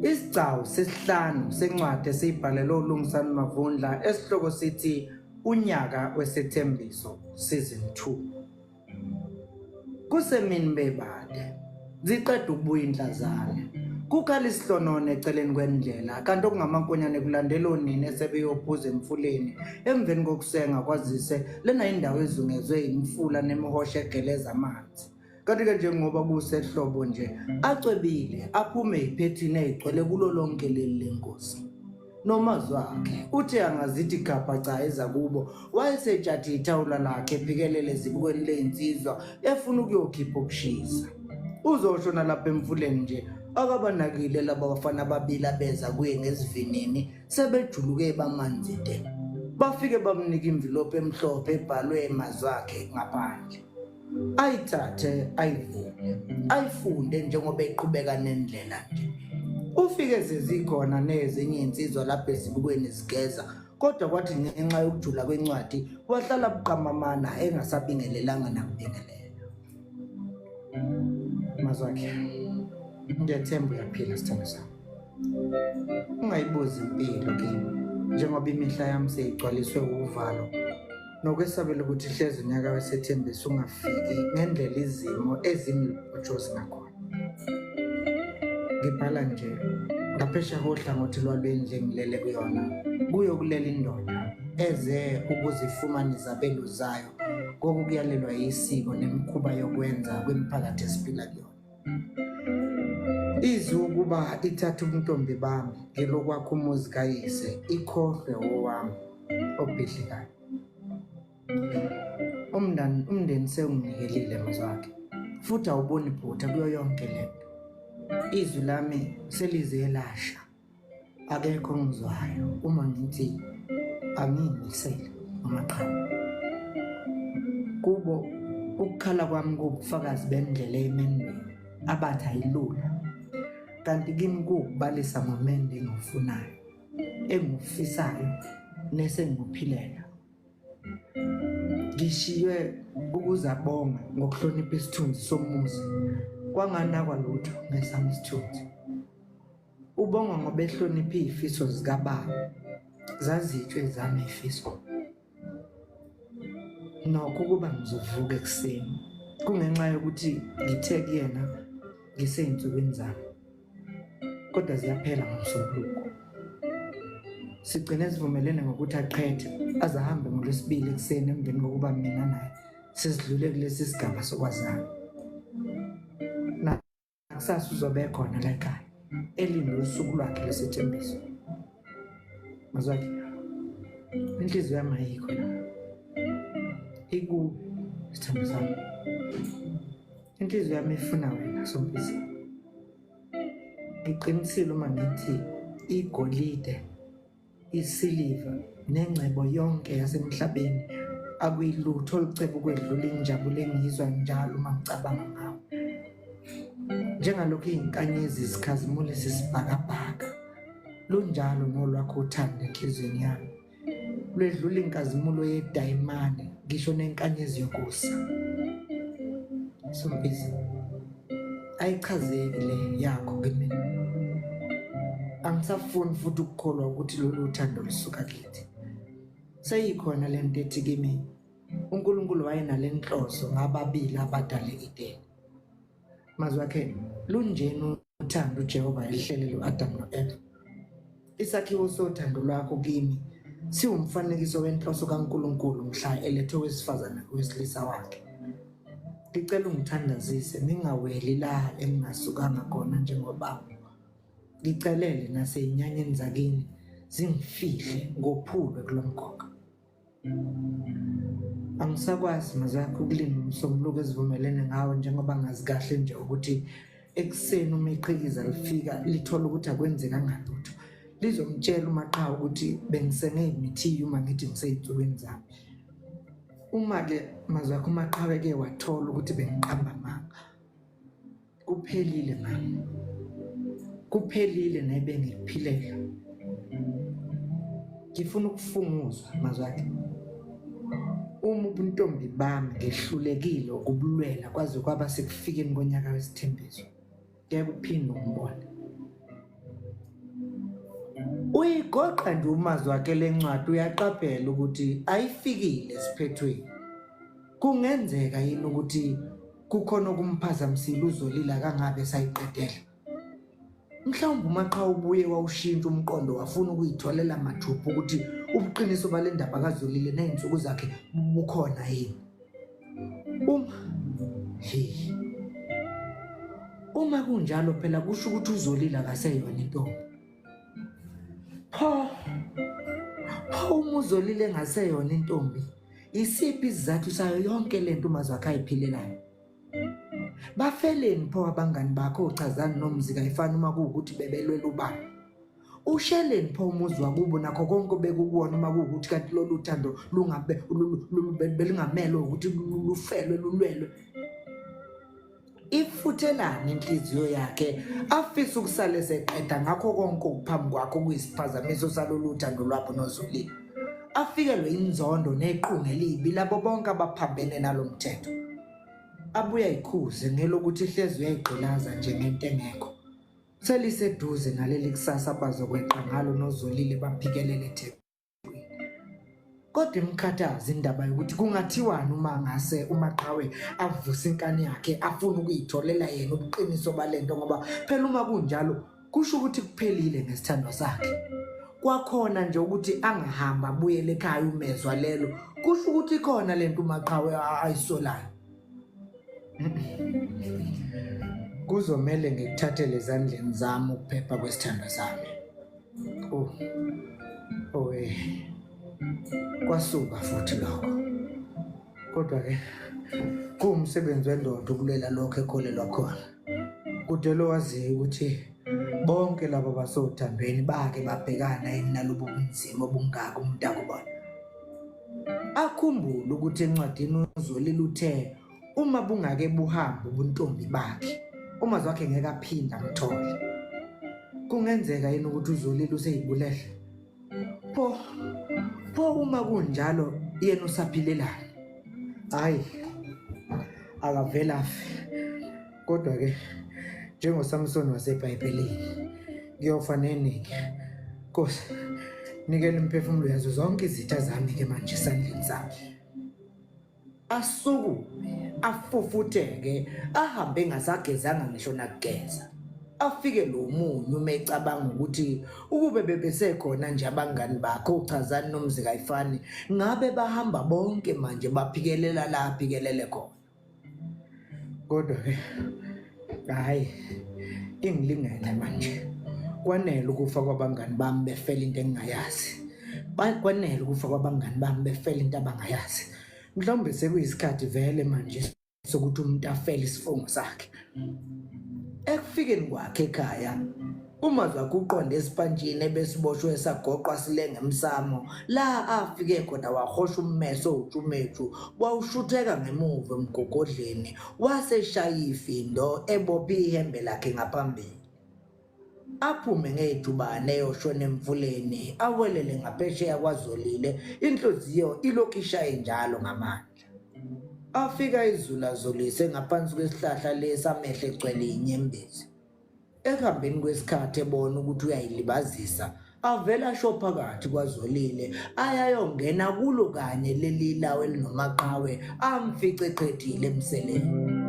Isigcawu sesihlanu sencwadi esiyibhalelwe uLungisani Mavundla esihloko sithi Unyaka Wesethembiso Season 2. Kusemini bebade. Ziqeda ukubuya inhlazane. Kukhala isihlonone eceleni kwendlela kanti okungamankonyane kulandela onina esebeyophuza emfuleni emveni kokusenga kwazise lena indawo ezungezwe imifula nemihosha egeleza amanzi. Kanti-ke njengoba kusehlobo nje acwebile aphume iphethini eyigcwele kulo lonke leli lenkosi. Nomazwakhe uthe angazithi gabha cha ezakubo wayesetshathe ithawula lakhe ephikelele ezibukweni lezinsizwa efuna ukuyokhipha ukushisa. Uzosho nalapha emfuleni nje akabanakile laba bafana ababili abeza kuye ngesivinini sebejuluke bamanzi te. Bafike bamnika imvilophi emhlophe ebhalwe mazwakhe ngaphandle. Ayithathe ayivule ayifunde njengoba eqhubeka nendlela nje. Ufike sezikhona nezinye izinsizwa lapha ezibukweni zigeza kodwa kwathi ngenxa yokujula kwencwadi wahlala buqamamana engasabingelelanga nakubingelela. Mazwakhe, ngiyethemba uyaphila sithando sami. Ungayibuzi impilo kimi njengoba imihla yami seyigcwaliswe uvalo nokwesabela ukuthi hleze unyaka wesethembiso ungafiki ngendlela izimo ezimi lubhojozi ngakhona. Ngibhala nje ngaphesheya kohlangothi lwalwendlu engilele kuyona kuyo kulela indoda eze ukuzifumana izabelo zayo ngokukuyalelwa yisiko nemikhuba yokwenza kwemiphakathi esiphila kuyona. Izwi ukuba ithathe ubuntombi bami ngelokwakha umuzi kayise ikhohlwe owami obhidlikayo. Umndeni umndeni sewunginikelile mazwakhe futhi awuboni phutha kuyo yonke lento. Izwi lami selize lasha. Akekho ongizwayo uma ngithi angiyimisele amaqhawe. Kubo ukukhala kwami kuwubufakazi bendlela emendweni abathi ayilula kanti kimi kuwukubalisa ngomendo engiwufunayo engiwufisayo nesengiwuphilela. Ngishiywe ukuzabonga ngokuhlonipha isithunzi somuzi kwanganakwa lutho ngesami isithunzi. Ubongwa ngoba ehlonipha iy'fiso zikababa. Zazitshwe ezami iy'fiso. Nokho ukuba ngizovuka ekuseni kungenxa yokuthi ngithe kuyena ngisey'nsukwini zami kodwa ziyaphela ngoMsombuluko. Sigcine sivumelene ngokuthi aqhethe aze ahambe ngoLwesibili ekuseni emveni kokuba mina naye sesidlule kulesi sigaba sokwazana. Kusasa uzobe ekhona la ekhaya elinde usuku lwakhe lesethembiso. Mazwakhe, inhliziyo yami ayikho la, ikuwe sithando sami. Inhliziyo yami ifuna wena Sompisi. Ngiqinisile uma ngithi igolide isiliva nengcebo yonke yasemhlabeni akuyilutho oluceba ukwedlula injabulo engiyizwa njalo uma ngicabanga ngawe. Njengalokhu iy'nkanyezi zikhazimulisa isibhakabhaka, lunjalo nolwakho uthando enhliziyweni yami. Lwedlula inkazimulo yedayimane ngisho nenkanyezi yokusa. Sompisi, ayichazeki le yakho kimina. Angisafuni futhi ukukholwa ukuthi lolu uthando lusuka kithi. Seyikhona le nto ethi kimi uNkulunkulu wayenale nhloso ngababili abadale i-Edeni. Mazwi akhe lunjena uthando uJehova elihlelele u-Adamu no-Eva. Isakhiwo sothando lwakho kimi siwumfanekiso wenhloso kaNkulunkulu mhla elethe owesifazane kowesilisa wakhe. Ngicela ungithandazise ngingaweli la engingasukanga khona njengobaba. Ngicelele nasey'nyanyeni zakini zingifihle ngophulwe kulo mkhokha. Angisakwazi mazakhe ukulinda umsombuluko esivumelene ngawo njengoba ngazi kahle nje ukuthi ekuseni uma iqhikiza lifika lithola ukuthi akwenzekanga lutho lizomtshela umaqhawe ukuthi bengisenge imithiyo uma ngithi ngisey'nsukwini zami. Uma-ke mazwakhe umaqhawe-ke wathola ukuthi bengiqamba amanga Kuphelile ngami. Kuphelile nebengikuphilela. Ngifuna ukufunguzwa mazwakhe. Uma ubuntombi bami ngehlulekile ukubulwela kwaze kwaba sekufikeni konyaka wesithembiso. Ngeke uphinde ungibone. Uyigoqa nje umazwi wakhe le ncwadi uyaqaphela ukuthi ayifikile esiphethweni. Kungenzeka yini ukuthi kukhona okumphazamisile uZolile akangabe esayiqedela? Mhlawumbe uMaqhawe ubuye wawushintsha umqondo wafuna ukuyitholela mathupha ukuthi ubuqiniso bale ndaba kaZolile ney'nsuku zakhe bukhona yini. Uma hey. Uma kunjalo phela kusho ukuthi uZolile akaseyona intombi. Pho pho uma uZolile engaseyona intombi isiphi isizathu sayo yonke lento uMazwakhe ayiphilelayo? Bafeleni pho abangani bakho ochazani nomzi kayifani uma kuwukuthi bebelwela ubani? Usheleni pho umuzi wakubo nakho konke obekukuwona uma kuwukuthi kanti lolu thando lungabe belingamelwe ukuthi lufelwe lulwelwe. Ifuthelani inhliziyo yakhe afise ukusale seqeda ngakho konke okuphambi kwakho okuyisiphazamiso salolu thando lwabo noZolile. Afikelwe inzondo nequnga elibi labo bonke abaphambene nalo mthetho. Abuye ayikhuze ngelokuthi hlezi uyayigqilaza nje ngento engekho. Seliseduze naleli kusasa abazokweqa ngalo noZolile baphikelele eThekwini. Kodwa imkhathaza indaba yokuthi kungathiwani uma ngase uMaqhawe avuse inkani yakhe afune ukuyitholela yena ubuqiniso balento ngoba phela uma kunjalo kusho ukuthi kuphelile ngesithandwa sakhe. Kwakhona nje ukuthi angahamba abuyele ekhaya umezwa lelo kusho ukuthi ikhona lento uMaqhawe ayisolayo. Kuzomele ngikuthathele ezandleni zami ukuphepha kwesithandwa sami. Oh. Oh eh. Kwasuka futhi lokho. Kodwa ke kuwumsebenzi wendoda ukulwela lokho ekholelwa khona. Kude lo waziyo ukuthi bonke laba basothandweni bake babhekana yini nalobu bunzima obungaka umuntu akubona. Akhumbule ukuthi encwadini uZolile uthe uma bungake buhambe ubuntombi bakhe umazwi wakhe ngeke aphinde amthole. Kungenzeka yini ukuthi uZolile useyibulele? Pho pho uma kunjalo yena usaphilelani? Hayi akavele afe. Kodwa ke njengoSamson waseBhayibhelini ngiyofa neningi. Nkosi, nikela imiphefumulo yazo zonke izitha zami ke manje esandleni sami. Asukume, afufutheke, ahambe engasagezanga ngisho nakugeza. Afike lo munyu uma ecabanga ukuthi ukube bebesekhona nje abangani bakhe ochazani nomzikayifani ngabe bahamba bonke manje baphikelela la aphikelele khona. Kodwa ke hayi ingilingene manje. Kwanele ukufa kwabangani bami befela into engingayazi. Kwanele ukufa kwabangani bami befela into abangayazi. Mhlawumbe sekuyisikhathi vele manje sokuthi umuntu afele isifungo sakhe. Ekufikeni kwakhe ekhaya uMazwakhe uqonde esipantshini ebesiboshwe sagoqwa silenga emsamo la afike khona wahosha ummese owutshumethu wawushutheka ngemuva emgogodleni waseshaya ifindo ebophe ihembe lakhe ngaphambili. Aphume ngejubane eyoshona emfuleni awelele ngaphesheya kwaZolile inhliziyo ilokhu ishaye njalo ngamandla. Afika izulazulise ngaphansi kwesihlahla lesi amehlo egcwele inyembezi. Ekuhambeni kwesikhathi ebona ukuthi uyayilibazisa avele asho phakathi kwaZolile ayayongena kulo kanye leli lawo elinomaqhawe amfice eqedile emseleni.